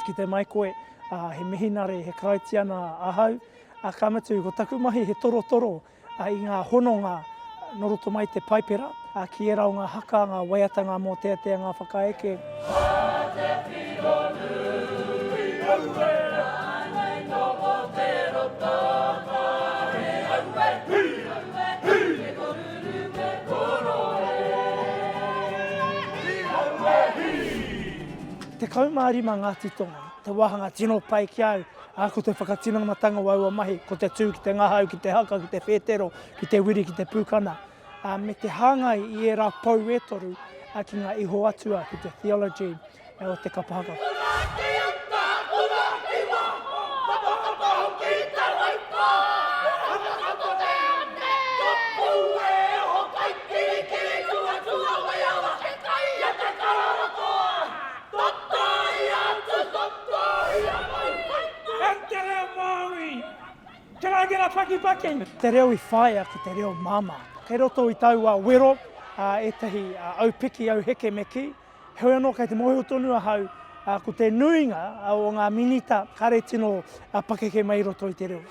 Kite mai koe, he mihinare, he Karaitiana ahau, ka mutu, ko taku mahi he torotoro i ngā hononga nō roto mai i te Paipera, ki ērā o ngā haka, ngā waiata, ngā mōteatea, ngā whakaeke. Te whiro nui, aue! Rānei noho te roto kare, aue! Hi! Hi! Te koruru te koro e, hi, aue, hi! 15 ngā titonga, te wāhanga tino pai ki a au, Ā, ko te whakatinanatanga o aua mahi, ko te tū ki te ngahau, ki te haka, ki te whētero, ki te wiri, ki te pūkana, ā, me te hāngai i ērā pou e toru ki ngā iho atua, ki te theology o te kapa haka. And te reo Māori! Can I get a pakipaki? Te reo i whāia ko te reo māmā. Kei roto i taua wero ētahi aupiki, auheke me kī. Heoi anō kei te mōhio tonu ahau ko te nuinga o ngā minita kāre tino pakeke mai i roto i te reo.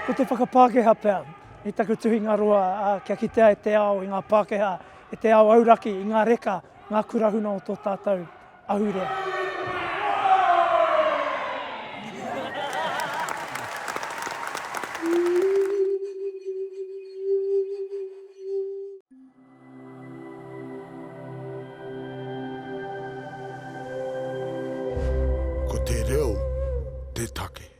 Ko te whakapākehā pea. I taku tuhinga roa, ā, kia kitea e te ao i ngā Pākehā, e te ao auraki, i ngā reka, ngā kurahuna o tō tātou ahurea. Ko te reo te take.